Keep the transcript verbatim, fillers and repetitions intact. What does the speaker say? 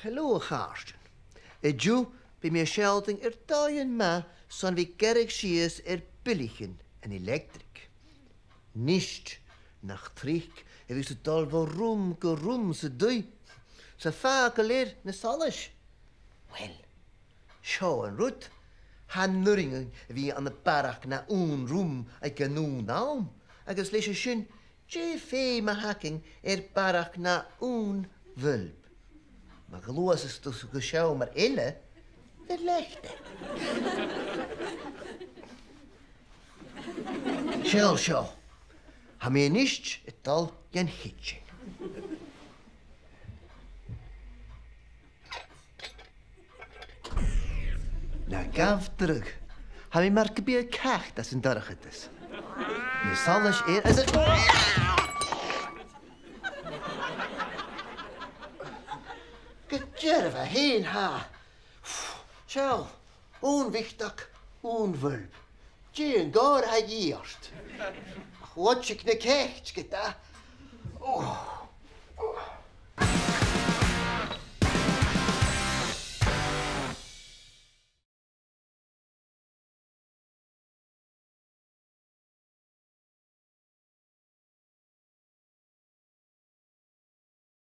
Hello, a chàirdean. An-diugh, bidh mi a' sealltainn air dòigh math son a bhith a' gearradh sìos air billeachan an electric. Nist, nach tric a bhios a' dol bho rùm gu rùm san taigh, 's a' fàgail air na solais. Uill, seo an rud, chan urrainn dhuinn a bhith ann am barrachd na aon rùm aig an aon àm, agus leis a sin, dè feum a th' againn air barrachd na aon bhulb? Ma ghluaiseas tu gu seòmar eile, bheir leat e. Seall seo. Tha mi a-nis a' dol dhan chidsin. Na gabh dragh. Tha mi mar gum biodh cat anns an dorchadas. Na solais air is a... Gu dearbh fhèin, tha. Seall, aon mhiotagan, aon bhulb. Dè an gàire a th' aig iad? Ach, loidsig na cait, ge-tà. Ò.